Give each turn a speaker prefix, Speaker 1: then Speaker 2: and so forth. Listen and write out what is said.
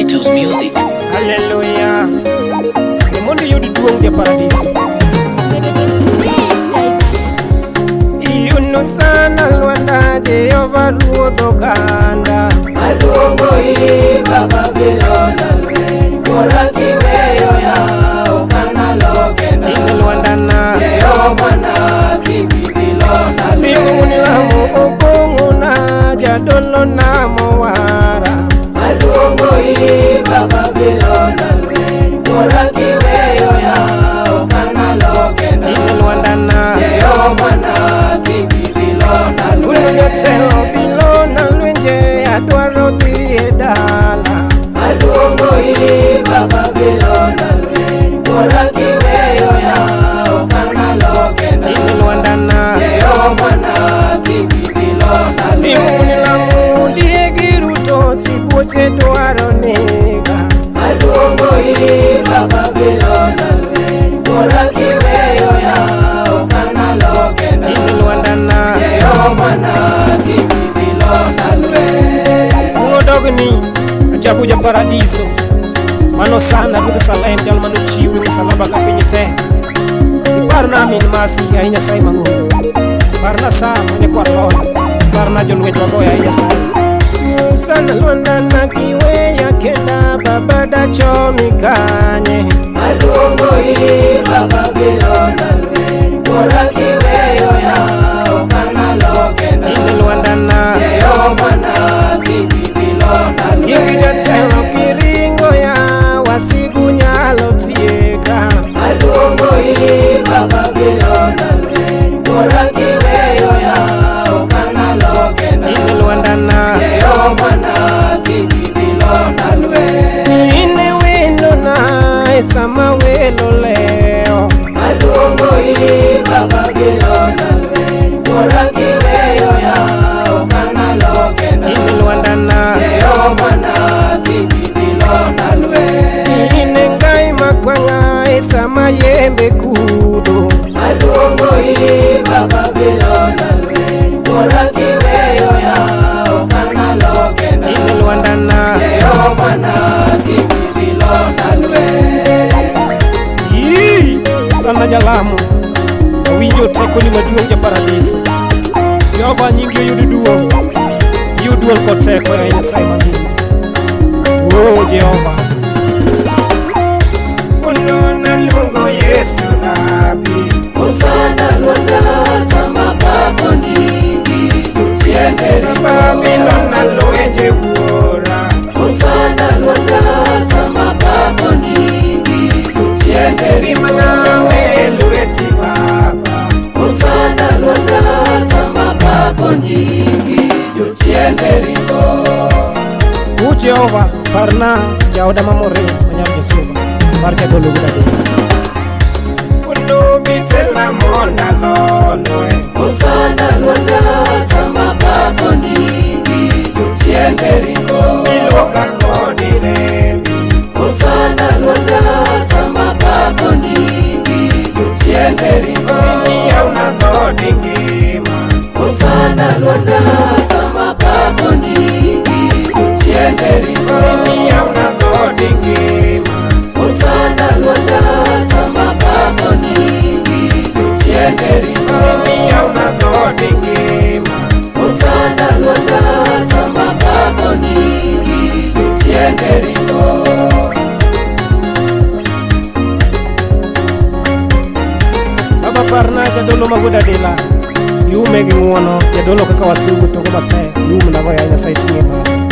Speaker 1: Titles Music.
Speaker 2: Haleluya. Ni mondo iyud duong' ja paradiso. Iyuno sana Lwanda Jehova ruodh oganda.
Speaker 3: Aluongo i Babylon lweny, wuora kiweyo yawo kanalokena.
Speaker 2: In Lwandana.
Speaker 3: Jehova na kik ibilona
Speaker 2: Siung'uni lamo opong'ona jadolo namo wara.
Speaker 3: Aluongo i Babylon lweny, wuora kiweyo yawo kanalokena.
Speaker 2: In Lwandana.
Speaker 3: Jehova na kik ibilona
Speaker 2: Un
Speaker 3: lweny.
Speaker 2: jatelo bilona lwenje adwaro dhi e dala.
Speaker 3: Aluongo i Babylon lweny, wuora kiweyo yawo kanalokena.
Speaker 2: In Lwandana.
Speaker 3: Jehova na kik ibilona
Speaker 2: Siung'uni
Speaker 3: lweny.
Speaker 2: lamo ondiegi ruto sibuoche dwaro nega.
Speaker 3: Aluongo i Babylon lweny, wuora kiweyo yawo kanalokena.
Speaker 2: In Lwandana.
Speaker 3: Jehova na kik ibilona lweny.
Speaker 2: Ng'odogni ajabu ja paradiso. Mano sana Ruoth Salem jal manochiwe msalaba ka piny te. Iparna min masi ahinya Nyasaye mang'ongo. Parna Sam ma nyakwar Lona. Parna jolweny wagoyo ahinya Nyasaye. Sana Lwandana kiweya kenda baba dachomi kanye.
Speaker 3: Aluongo i Babylon lweny, wuora kiweyo yawo kanalokena.
Speaker 2: In Lwandana.
Speaker 3: Jehova na kik ibilona
Speaker 2: Ingi
Speaker 3: lweny.
Speaker 2: jatelo kiringo ya wasigu nyalo tieka.
Speaker 3: Aluongo i Babylon lweny, wuora kiweyo yawo kanalokena.
Speaker 2: In Lwandana.
Speaker 3: Jehova na kik ibilona lweny.
Speaker 2: In wendona e sama welo leo.
Speaker 3: Aluongo i Babylon lweny, wuora kiweyo yawo kanalokena.
Speaker 2: In Lwandana.
Speaker 3: Jehova na kik ibilona lweny.
Speaker 2: In Ngai makwang'a e sama yembe kudho.
Speaker 3: Aluongo i Babylon lweny, wuora kiweyo yawo kanalokena.
Speaker 2: In Lwandana.
Speaker 3: Jehova na kik ibilona lweny.
Speaker 2: Ii, sana jalamo awinjo tekoni maduong' ja paradiso. Jehova nyingi oyud duong'. Iyud duong' kod teko ya Nyasaye mangima. O Jehova. Ono naluongo Yesu Rabi.
Speaker 3: Hosana Lwanda sama pako nyingi jochiende ringo.
Speaker 2: Babylon nalwenje wuora.
Speaker 3: Hosana Lwanda sama pako nyingi jochiende ringo.
Speaker 2: Ngimana we lweti Baba.
Speaker 3: Hosana Lwanda sama pako nyingi jochiende ringo.
Speaker 2: U Jehova, parna jaoda mamore manyar Josuba, mar jadolo wuod Adek. Ono bitela monda loloe.
Speaker 3: Hosana Lwanda sama pako nyingi jochiende ringo.
Speaker 2: Iluoka kod rembi.
Speaker 3: Hosana Lwanda sama pako nyingi jochiende ringo.
Speaker 2: Iyawna dhood ngima.
Speaker 3: Hosana Lwanda sama pako nyingi jochiende ringo.
Speaker 2: Iyawna dhood ngima.
Speaker 3: Hosana Lwanda sama pako nyingi jochiende ringo.
Speaker 2: Iyawna dhood ngima.
Speaker 3: Hosana Lwanda sama pako nyingi jochiende ringo.
Speaker 2: Baba parna jadolo ma wuod Adila. Iume gi ng'uono, jadolo kaka wasigu wuothogo matek, iumnago ya Nyasaye ting'e malo.